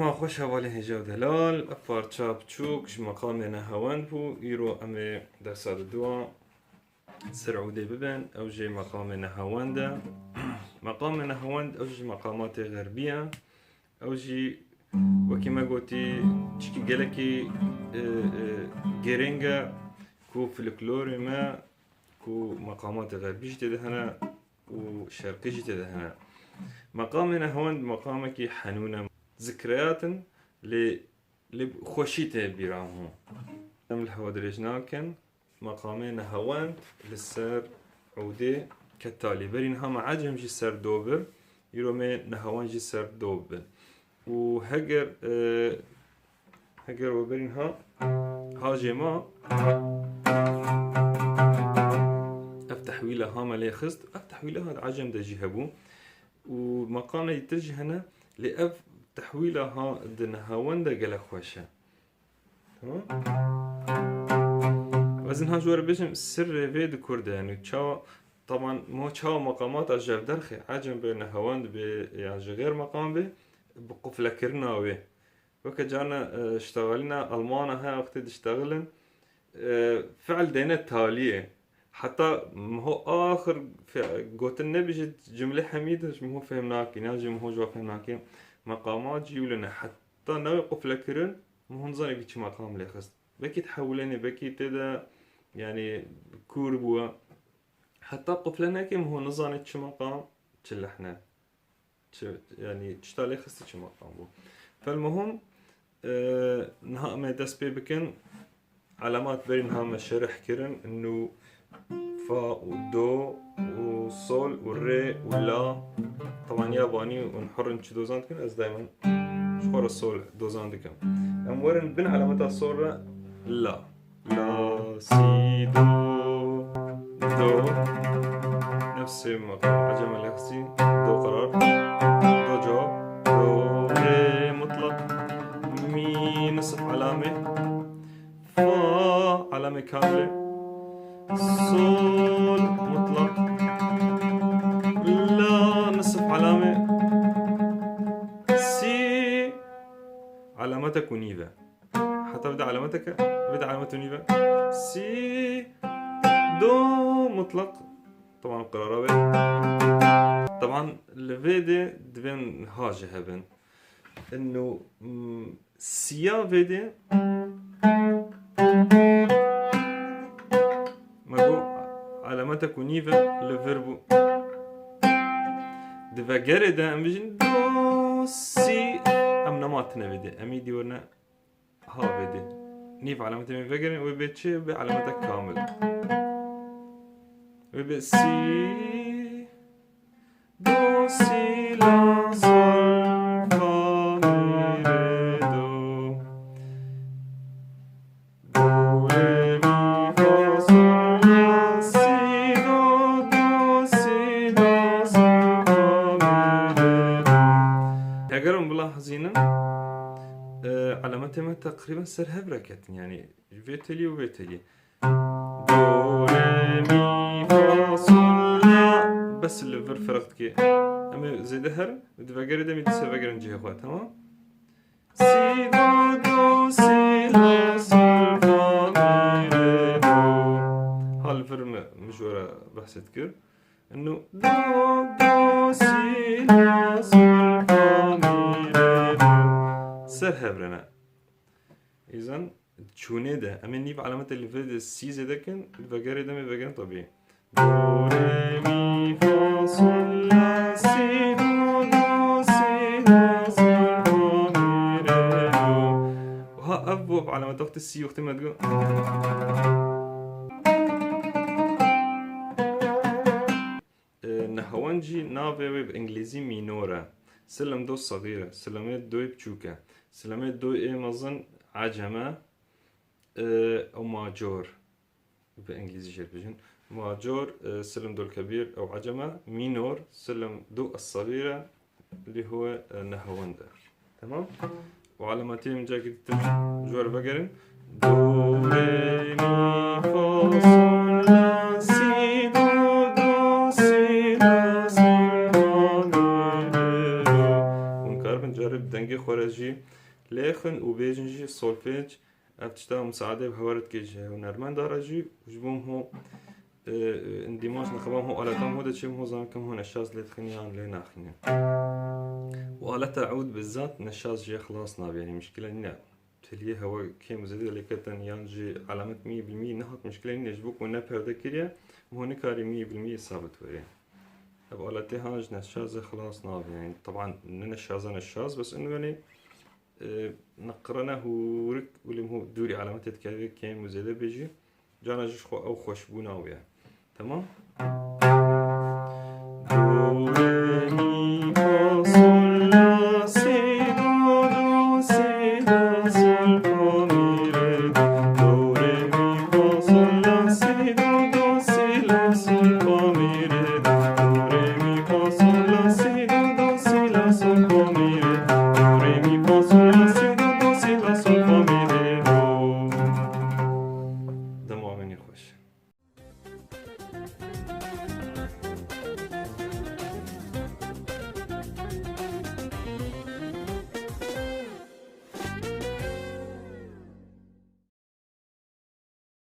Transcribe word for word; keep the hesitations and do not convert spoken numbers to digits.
Xweş hevalên hêja û delal, ev parça biçûk ji meqamê nehewend bû. Îro em ê dersa diduwa ser ûdê bibin. Ew jî meqamê nehewend e. Meqamê nehewend ew jî meqamatê xerbî ye. Ew jî wekî me gotî tişkî gelekî, e, e, girîng e ku folklorê me, ku meqamatê xerbî jî tê de hene û şerqî jî tê de hene. Meqamê nehewend meqamekî henûn e. Zikreyat in lê, lê xweşî tê bîra hûn. Em li hewa dirêj nakin. Meqamê nehewend li ser ûdê ket talî. Berî niha me ecem jî ser do bi, îro me nehewend jî ser do bi. Û heger, e, heger we berî niha ha jê ma, ev tehwîla ha me lê xist, ev tehwîla ha di ecem de jî hebû. Û meqamê dîtir jî hene, lê ev tehwîla ha di nehewend de gelek xweş e. Tamam. Ez niha ji we re bêjim, sirrê vê di kur de, yani çawa, taban, mo çawa meqamata ji derxê, ecem bê, nehewend bê, yan ji xêr meqam bê, bi quflekirina wê. Weke carna, e, ştexelîna Almana heye, wextê diştexilin, e, fiil deyne taliyê. Heta miho axir fe-, gotin nebêje cimlê hemî de ji miho fêm nakî, yan jî miho ji wa fêm nakî. Meqamat jî wilo ne. Heta newê quflekirin, miho nizanî bi çi meqam lê xist. Belkî dihewilênê, belkî tê de, yanî, kûr bûye. Heta qufle neke, miho nizanê çi meqam, çi lehne. Çi, yanî, çi ta lê xistî, çi meqam bû. Fel muhim, e, niha em ê dest pê bikin. Elemat berî niha me şerh kirin. Nû, fa û do û sol û rê û la. Teban yabanî û hûn hur in çi dozan dikin, ez daymen ji xwe re sol dozan dikim. Em werin bin elemeta sol re, la. La, si, do, do. Nefsê meqam ecem lê xistî. Do qerar. Do cewab. Do rê mutlaq. Mi nisf elamê. Fa elamê kamilê. Sol mutlaq. La nisf elamê. Si elametek û nîv e. Heta vê de elemeteke, vê de elemet û nîv e. Si, do mutlaq. Teban qirara be. Teban li vê de divên ha jî hebin. Ino, mm, siya vê de me got elemetek û nîv e, li vir bû. Di vegerê de em bijin do, si, em nematine vê de. Em ê dî werine ha vê de. Nîv elemetê me vegerin, wê bê çi? Wê bê elemetek kamil. Wê bê si, do, si, la, sol, fa, mi, re, do. Do, re, mi, fa, sol, la, si, do, do, si, la, sol, fa, mi, re, do. Heger hûn bilahizînin, e, elemetê me teqrîben ser hev re ketin, yanî vê telî û vê telî. Do, re, mi, fa, sol, la. Bes li vir ferq dike. Em ê zêde herin, di vegerê de em ê dîsa vegerin cihê xwe, temam? Si, do, do, si, la, sol, fa, mi, re, do. Ha li vir me, min ji we re behsê dikir. Ino do, do, si, la, sol, fa, mi, re, do. Ser hev re ne. Îzan çûnê de, em ê nîv elemetê li vê de si zêde kin, li vegerê de em ê vegerin tebî. Do, re, mi, fa, sol, la, si, do, do, si, la, sol, fa, mi, re, do. Wiha ev bû, ev elemet wextê si, wextê me digo. E, nehewend jî navê wê bi îngilîzî mînor e. Silem do segîr e. Silemê doyê biçûk e. Silemê doyê mezin ecem e. E, ew macor. Bi îngilîzî jê dibêjin. Macor, e, silem dol kebîr, ew ecem e. Mînor, silem do segîr e. Lê ho, e, nehewend e. Temam? Û elemetê min carekî din ji we re vegerin. Do, re, mi, fa, sol, la, si, do, do, si, la, sol, fa, mi, re, do. Hûn karibin carê bi dengê Xwe re jî lêxin û bêjin jî solfej. Ev tişta musaade bi hewaret kê ji hunermenda re jî û ji bo ho, e, endîmaj nexebam ho aletan ho de çim ho zankim ho neşaz lê dixin yan lê naxînin. Û aleta ûd bi zat neşaz jê xilas nabe, yanî mişkile nîne. Teliyê hewa kêm û zêde lê ketin yan jî alamet mî bil mî nehat, mişkile nîne, ji bo ku ne perde kiriye, ho nikarî mî bil mî sabit were. Ev aletê han ji neşazê xilas nabe. Yanî, teban ne neşaza neşaz, bes in welê, e, neqirene hûrik, welê hû dûrî alametê dikeve kêm û zêde bêjî. Cana jî ji xwe ew xweşbûna wê ye. Temam?